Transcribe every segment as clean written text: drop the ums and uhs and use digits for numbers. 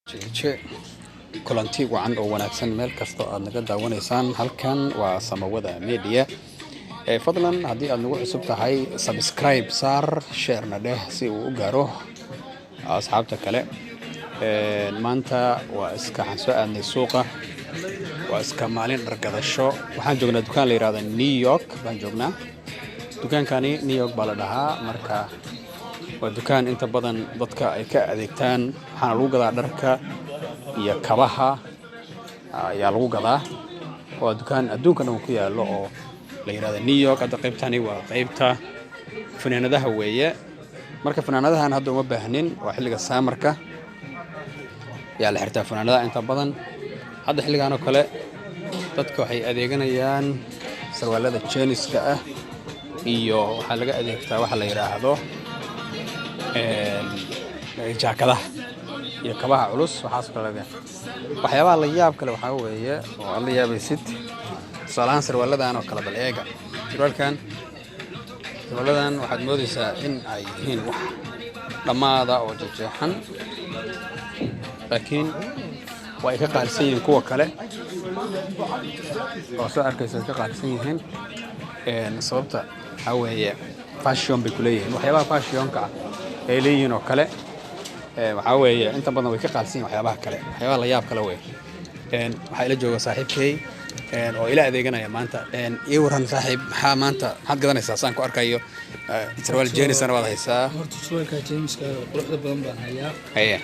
Jeje, kulanti wacan oo wanaagsan meel kasta oo aad naga daawanaysaan. Halkan waa Samawada Media. Fadlan, haddii aad nagu cusub tahay, subscribe saar, share-na dheh si uu u gaaro asxaabta kale. Maanta waa iska waxaan soo aadnay suuqa, waa iska maalin dhargadasho. Waxaan joognaa dukaan la yihahda New York baan joognaa. Dukaankani New York baa la dhahaa. Marka waa dukaan inta badan dadka ay ka adeegtaan, waxaana lagu gadaa dharka iyo kabaha ayaa lagu gadaa. Waa dukaan adduunka dhan ku yaallo oo la yidhahda New York. Hadda qaybtani waa qaybta funaanadaha weeye. Marka funaanadahan hadda uma baahnin, waa xilliga summer-ka yaa la xirtaa funaanadaha inta badan. Hadda xilligan oo kale dadka waxay adeeganayaan sarwaalada jeans-ka ah iyo waxaa laga adeegtaa waxa la yidhaahdo jaakadaha iyo kabaha culus, waxaas kale. Waxyaabaha la yaab kale waxaa weeye oo aad la yaabaysid, tusaalahaan sarwaaladan oo kale. Bal eega sarwaalkan, sarwaaladan waxaad moodaysaa in ay yihiin wax dhammaada oo jejeexan, laakiin waa ay ka qaalisan yihiin kuwa kale oo soo arkaysa, ay ka qaalisan yihiin. Sababta waxaa weeye fashion bay ku leeyihiin. Waxyaabaha fashion-ka ah ay leeyihiin oo kale waxaa weeye inta badan way ka qaalisan yihin waxyaabaha kale. Waxyaabaha la yaab kale wey. Waxaa ila jooga saaxiibkay oo ila adeeganaya maanta. Ii waran saaxiib, maxaa maanta, maxaad gadanaysaa? Saan ku arkayo sarwaal jeans-ana waad haysaa. Horta surwaalka jeans-ka quruxda badan baan hayaa. Haye.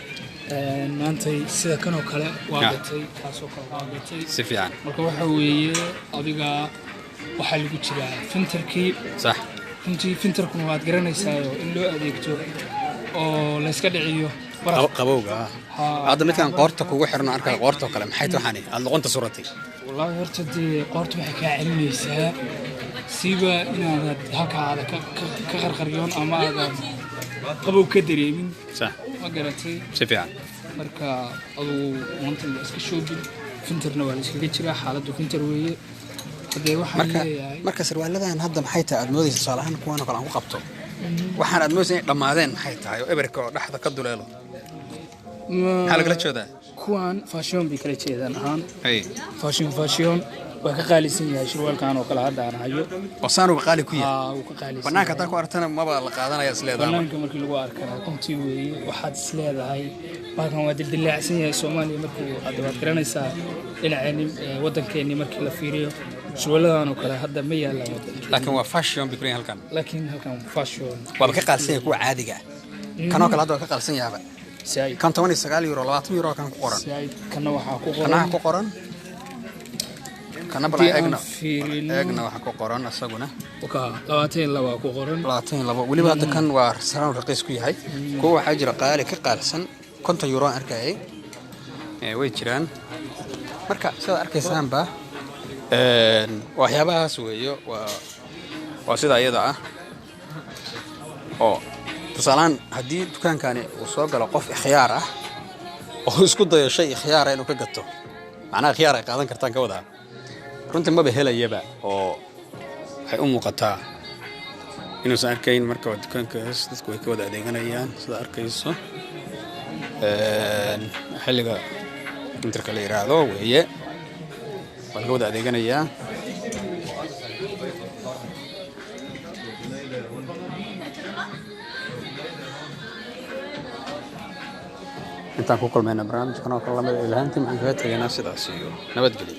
Maantay sida kan oo kale waa gatay, kaasoo kale waa gatay. Si fiican. Marka waxa weeye adiga waxaa lagu jiraa winter-kii. Runtii winter-kuna waad garanaysaayo in loo adeegto oo layska dhiciyo baraf. Qabowga ah. Hadda midkan qoorta kugu xirno arkaa, qoorta oo kale maxay tahay waxaani aad luqunta suratay? Wallaahi horta dee qoorta waxay kaa celinaysaa siiba inaadad halkaa aada ka qarqaryoon ama aadan qabow ka dareemin. Ma garatay? Si fiican. Marka adugu maanta waa iska shopping, winter-na waa la iskaga jiraa, xaaladdu winter weeye. Haddee waxaan Marka leeyahay marka sarwaaladan hadda maxay tahay aad moodaysa? Tusaale ahaan kuwan oo kale aan ku qabto, waxaan aad moodaysa inay dhammaadeen maxay tahay oo eberka oo dhexda ka duleelo? Maxaa lagala jeedaa? Kuwan fashion bay kala jeedaan ahaan. Hay. Fashion, fashion waa ka qaalisan yahay shirwaalkan oo kale hadda aan hayo. Oo saanuba qaali ku yahay? Aa, wuu ka qaalisan Banaanka yahay. Haddaa ku aragtana maba la qaadanaya is leedahay. Banaanka markii lagu arkana runtii weeye waxaad is leedahay baalkan waa dildillaacsan yahay. Soomaaliya markuu hadda waad garanaysaa dhinaceeni waddankeennii markii la fiiriyo, surwaaladan oo kale hadda ma yaalaan waddankeeni. Laakiin waa fashion bay ku leeyihin halkan. Laakiin halkan fashion. Waaba ka qaalisan yahay kuwa caadiga ah. Kanoo kale hadda waa ka qaalisan yahaba. Saaid. Kan 19 euro, 20 euro kan ku qoran. Saaid, kana waxaa ku Kana qoran waxaa ku qoran kana bal haddii aan eegno. Aan fiirino. Eegna waxa ku qoran isaguna. Oka, 22 ku qoran. 22 weliba. Hadda kan waa saraan raqiis ku yahay. Kuwa waxaa jira qaali, ka qaalisan, 50 euro aan arkayay. Way jiraan. Marka sidaad arkaysaanba waxyaabahaas weeyo, waa sida iyada ah oo tusaalehaan haddii dukaankani uu soo galo qof ikhyaar ah oo isku dayo shay ikhyaara inuu ka gato, macnaha khiyaar ay qaadan kartaan ka wadaa, runtii maba helayaba oo waxay u muuqataa inuusan arkayn. Marka waa dukaankaas, dadku way ka wada adeeganayaan sida arkayso. Xilliga winter-ka la yidhaahdo weeye, waa laga wada adeeganayaa. Intaan ku kulmayna barnaamijkan oo kale lamid ilahantii, maxaan kaga tegaynaa? Sidaas iyo nabadgelyo.